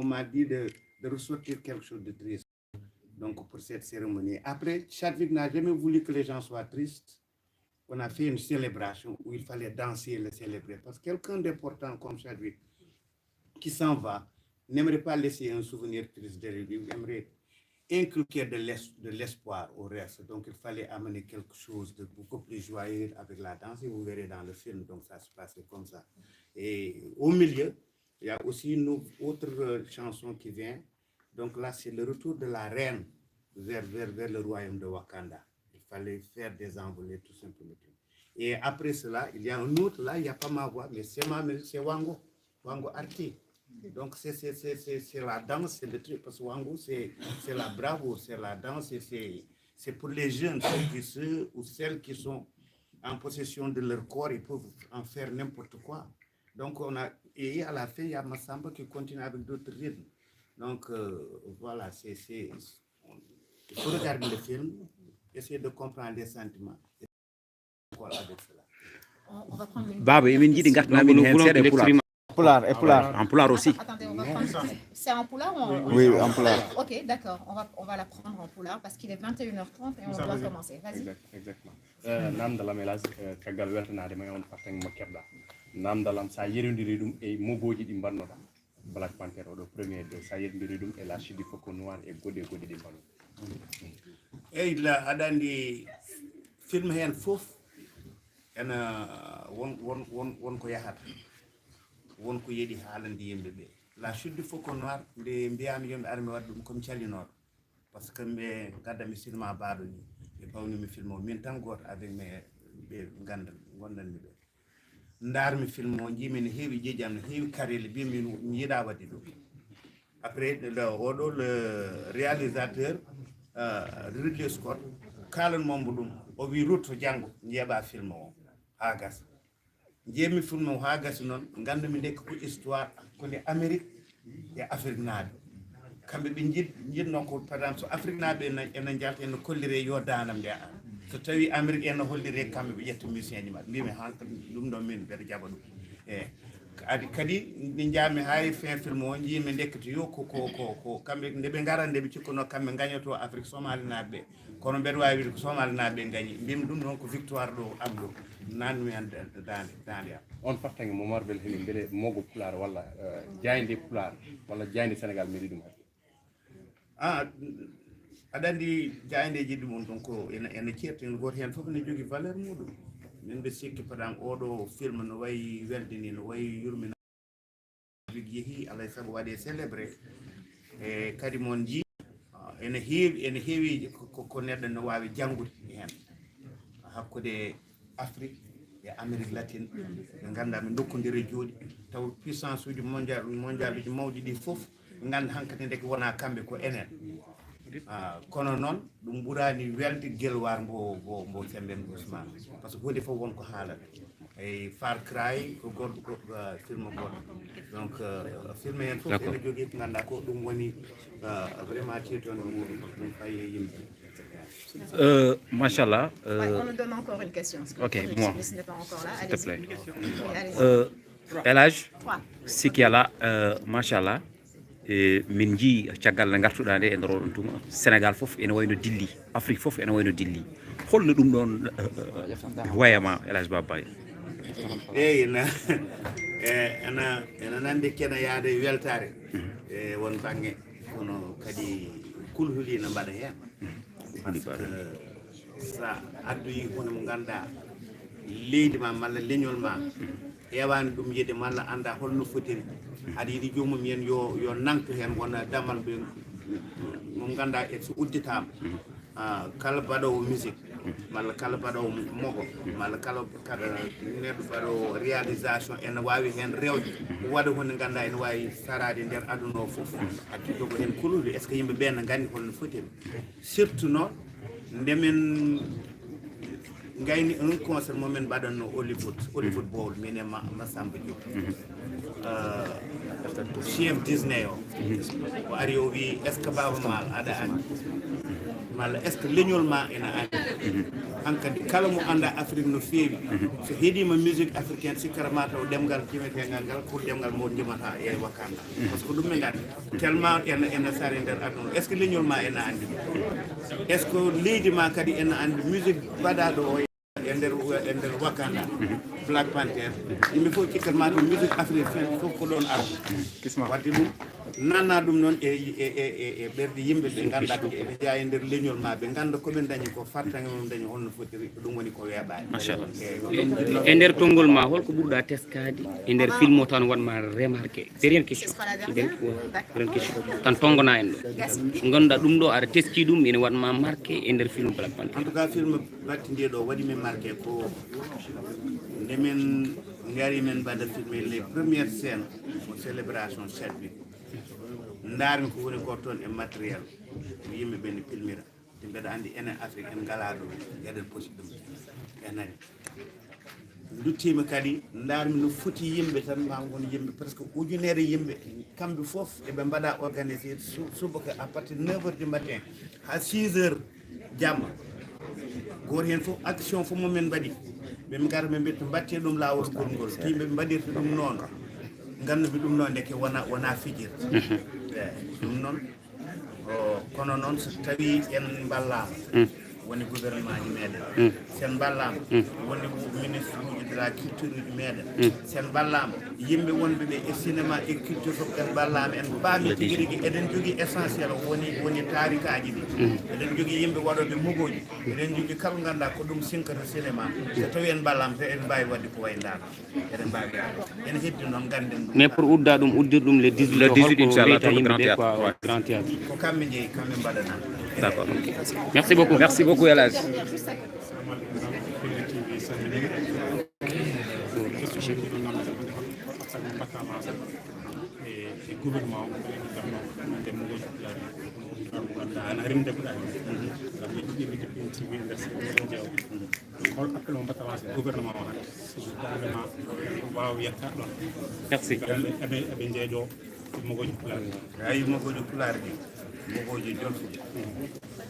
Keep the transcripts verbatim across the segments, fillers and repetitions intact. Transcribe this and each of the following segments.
On m'a dit de, de ressortir quelque chose de triste. Donc, pour cette cérémonie. Après, Chadwick n'a jamais voulu que les gens soient tristes. On a fait une célébration où il fallait danser et le célébrer. Parce que quelqu'un d'important comme Chadwick, qui s'en va, n'aimerait pas laisser un souvenir triste derrière lui, il aimerait inculquer de l'es- de l'espoir au reste. Donc, il fallait amener quelque chose de beaucoup plus joyeux avec la danse. Et vous verrez dans le film, donc ça se passait comme ça. Et au milieu, il y a aussi une autre euh, chanson qui vient. Donc là, c'est le retour de la reine vers, vers, vers le royaume de Wakanda. Il fallait faire des envolées, tout simplement. Et après cela, il y a un autre, là, il n'y a pas ma voix, mais c'est ma, c'est Wango, Wango Arti. Donc c'est, c'est, c'est, c'est, c'est la danse, c'est le truc, parce que Wango, c'est, c'est la bravoure, c'est la danse, et c'est, c'est pour les jeunes, ceux qui, ceux ou celles qui sont en possession de leur corps, ils peuvent en faire n'importe quoi. Donc on a, et à la fin, il y a Massamba qui continue avec d'autres rythmes. Donc euh, voilà, c'est, c'est, il faut regarder le film, essayer de comprendre les sentiments. Encore avec cela. On, on va prendre une Baaba, emin njiɗi ngartana min heen seeɗa e pulaar. Pulaar, e pulaar. En pulaar aussi. Attendez, on va prendre. C'est en pulaar ou en Oui, en pulaar. Ok, d'accord. On va, on va la prendre en pulaar parce qu'il est vingt et une heures trente et on doit commencer. Vas-y. Exact- exactement. Eh, namdal am, hélas, eh, caggal weltanaade ma e on fartaŋŋe mo keɓɗa. Namdal am, so a yerondiri ɗum e mogooji ɗi mbaɗnoɗa Black Panther, oɗo premier deux, so a yerondiri ɗum e La Chute du Faucon Noir e goɗɗi e goɗɗi ɗi mbaɗnoɗa. Eyyi, la, aɗa anndi film heen fof ena won, won, won, won ko yahata, won ko yeɗi haalande yimɓe ɓe. La Chute du Faucon Noir, nde mbiyami yimɓe armi waɗa ɗum comme callinooɗo, parce que ɓe ngaddami cinéma baaɗo ni, ɓe bawnimi film o min tan gooto avec mes, ɓe nganndan ngondanmi ɓe. Ndaarmi film o, njiimi no heewi jeeji am, no heewi karelle, mbimi mi yiɗa waɗde ɗum. Après le, oɗo le réalisateur euh, Ridley Scott, kaalan mombo ɗum, o wi rutto janngo njeeɓa film o haa gasa. Njeemi film o haa gasi noon, nganndu mi ndekki ko histoire hakkunde Amérique e Afrique naaɓe. Kamɓe ɓe njiɗ njiɗno ko par exemple so Afrique naaɓe ena jalta ena kollire yo daanam nde. So tawi Amérique ena hollire, kamɓe ɓe ƴetta musicien ji maɓɓe, mbimi han ɗum ɗo min mbeɗa jaɓa ɗum. E adi kadi, min njaami hay fin film o, njiimi ndekkete yo ko ko ko ko kamɓe nde ɓe ngara, nde ɓe cikkuno kamɓe gañoto Afrique, Somali naaɓe ɓe. Kono mbeɗa waawi wiide ko Somali naaɓe ɓe gañi. Mbimi ɗum noon ko victoire ɗo am ɗo, nanmi hen daande daande am. On fartaŋŋe mo Marvel heɓi, mbele mogo pulaar walla eh, jaaynde pulaar walla jaaynde Sénégal meeɗi ɗum haɗde? Ah, aɗa anndi jaayndeeji ɗum on ɗum ko ena ena ceerti, gooto heen fof ene jogii valeur muɗum. Min mbe sikki paɗam oɗo film no wayi welde ni, no wayi yurmina. Yehi alay sago waɗe célébré. E kadi mon jii ene heewi ene heewi ko ko neɗɗo no waawi janngude heen hakkude Afrique e Amérique latine, ɓe ngannda ɓe ndokkondira jooɗi, taw puissance uji mondial mondial uji mawɗi ɗi fof ngannda hankadi ndeke wona kamɓe ko enen. Ah, kono noon ɗum ɓurani welde gelwar mbo mbo mbo Sembène Ousmane, parce que huunde fof won ko haalata. Eyi, Far Cry ko goɗɗo goɗɗo film goɗɗo. Donc euh, film heen fof ene jogii ko ngannduɗaa ko ɗum woni euh, vraiment tiitonde muɗum ɗum fayi e yimɓe. Euh, machallah. Ouais, Euh, on nous donne encore une question. Parce que Ok, le moi. Chris n'est pas encore là. S'il te Allez-y. Plaît. Oui, allez-y. Euh, Elage, Trois. Sikiala, euh, machallah. E min njii caggal nde ngartuɗaa nde e nder oɗon tuma, Sénégal fof ene wayno dilli, Afrique fof ene wayno dilli. Holno ɗum ɗon euh, euh, wayama, Elage Baba Baye? Eyi, ena e, ena ena nande kena yaade weltaare. E won bange kono kadi kulhuli ene mbaɗa heen. Parce que sa addoyi hunde mo ngannduɗaa leydi ma malla leñol ma heewaani ɗum yiɗde malla annda holno fotiri, aɗa yiɗi joomum yen yo yo nangtu heen wona dammal ɓe mo ngannduɗaa e so udditaama. Ah, kala baɗoowo musique malla kala baɗoowo mogo malla kala kala neɗɗo baɗoowo réalisation ene waawi heen rewde waɗa hunde ngannduɗaa ene waawi saraade nder aduna o fof. Accu jogo heen kulhuli, est ce que yimɓe ɓe ne nganndi holno fotiri? Surtout noon nde min ngayni un concert mo min mbaɗanno Hollywood, Hollywood Bowl, min e Massamba Diop. Chef Disney o o ari o wi est ce que Baaba Maal aɗa anndi? Walla est ce que leñol ma ena anndi? Hankadi kala mo annda Afrique no feewi, so heɗima musique africaine, sikkata ma taw ɗemngal jimetegal ngal ko ɗemngal mo jimata e Wakanda. Parce que ɗum ɓe nganndi tellement ena ena sari nder aduna. Est ce que leñol ma ena anndi? Est ce que leydi ma kadi ena anndi musique baɗaɗo o e nder e nder Wakanda? Black Panther, yimɓe fof cikkat ma ɗum musique africaine fof ko ɗon ara. Wadde ɗum nanna ɗum noon e e e e ɓerɗe yimɓe ɓe ngannduɗaa ɓe ene jeyaa e nder leñol ma, ɓe ngannda ko ɓe ndañi ko, fartaŋŋe mum dañi holno fotiri, ko ɗum woni ko weeɓaani. Machallah. E nder tonngol ma, holko ɓurɗa teskaade e nder film o tan waɗma remarqué? C'est rien question. C'est rien question. Tan tonngana en ɗo. Ko ngannduɗaa ɗum ɗo aɗa teski ɗum ene waɗma marqué e nder film Black Panther. En tout cas film battindiɗo waɗi min marqué ko nde min ngari min mbaɗa filmé les premières scènes ko célébration Chadwick. Ndaarmi ko woni ko toon e matériel ko yimɓe ɓe ne pilmira. Te mbeɗa anndi enen Afrique en ngalaa ɗum, eɗen poti ɗum. Enani nduttiimi kadi ndaarmi no foti yimɓe tan ma ngon yimɓe presque ujunere yimɓe. Kamɓe fof eɓe mbaɗa organisé subaka à partir de neuf heures du matin haa six heures jamma. Gooto heen fof action fof mo min mbaɗi ɓe ngara ɓe mbitta mbatte ɗum laawol ngol ngol, yimɓe ɓe mbaɗirta ɗum noon. Nganndu-mi ɗum noon ndeke wona wona fijirde. Eyi ɗum noon. Kono noon so tawii en mballaama woni gouvernement ji meeɗen, so en mballaama woni ministre uji de la culture uji meeɗen, so en mballaama yimɓe wonɓe ɓe e cinéma e culture fof en mballaama en paami tigi rigi eɗen jogii essentiel o woni woni taarikaaji ɗi. Eɗen jogii yimɓe waɗooɓe mogooji, eɗen jogii kala ngannduɗaa ko ɗum sinkata cinéma. So tawii en mballaama tan eɗen mbaawi waɗde ko wayi ndaano. Eɗen mbaawi yaade. Ene heddi noon ngannden ɗum. Mais pour udda ɗum uddir ɗum le dix-huit le dix-huit inchallah to le grand théâtre. Quoi, grand théâtre. Ko kamɓe njeyi kamɓe mbaɗana. D'accord. Merci beaucoup. Merci beaucoup El Hadj. E gouvernement o ɓe ngarno nde mo woni ana remde ko ɗaani. Ngam ɓe ɗiɗi mi deppin T V nder seeɗa jeewa. Hol appel mo mbatta waasde gouvernement o hannde so gouvernement waawa yetta ɗon? Merci. Eɓe eɓe njeeƴo e mogooji pulaar. Ayi mogooji pulaar ɗi, mogooji jolfuɓe,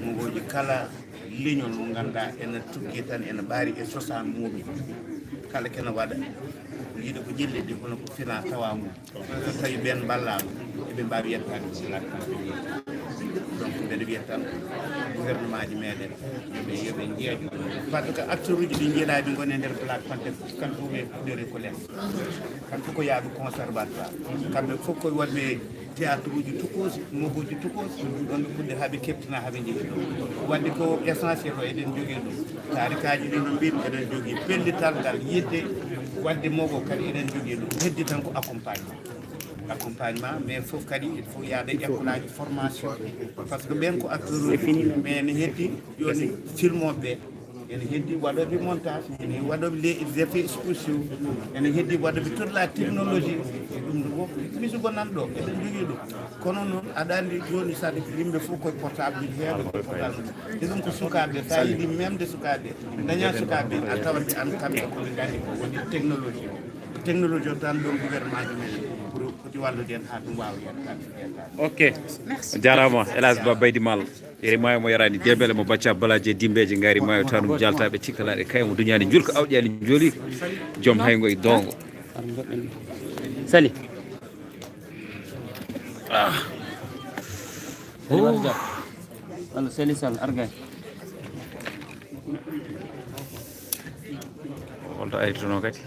mogooji kala leñol mo ngannduɗaa ene tuggi tan ene ɓaari e cosaan muɗum. Kala kene waɗa yiɗi ko ƴelliti kono ko fina tawa mum. So tawi ɓen mballama eɓe mbawi yettade ko Black Panther yetti. Donc mbeɗa wiya tan gouvernement ji meɗen yoɓe yoɓe jeeƴo par ce que acteur uji ɗi jiiɗa ɓe goni e nder Black Panther fof kamɓe fof ɓe puɗɗori ko les kamɓe fof ko yaaɓe conservatoire kamɓe fof ko wonɓe théâtre uji tokosi mogoji tokosi ɗon ɓe puɗɗi haɓe keptina haɓe jeehi ɗo wadde ko essentiel o eɗen jogui ɗum tarikaji ɗi no mbimi eɗen jogui pellital ngal yidde wadde mogo kadi eɗen jogui ɗum heddi tan ko accompagnement accompagnement mais fof kadi il faut yaade école aji formation par ce que ɓen ko acteur uji mais ne heddi joni filmoɓe ene heddi waɗoɓe montage ene waɗoɓe les effets spéciaux ene heddi waɗoɓe toute la technologie e ɗum ɗo fof misigo nan ɗo eɗen jogui ɗum kono noon aɗa andi joni sade yimɓe fof koye portable ji heeɓe koye portable e ɗum ko sukaɓe sa yiɗi memde sukaɓe daña sukaɓe a tawat ɓe an kamɓe koɓe gandi ko woni technologie technologie o tan ɗon gouvernement ji men pour foti wallude en ha ɗum wawa yettade yettade ok jarama elas ba baydi mal ere maayo mo yarani debele mo bacca balaje dimbeje ngari maayo tanum jaltaɓe cikkalaɗe kay mo duñani julko awƴani joli joom haygo e dongo sali ah. Walla sali sal argay holto aritono kadi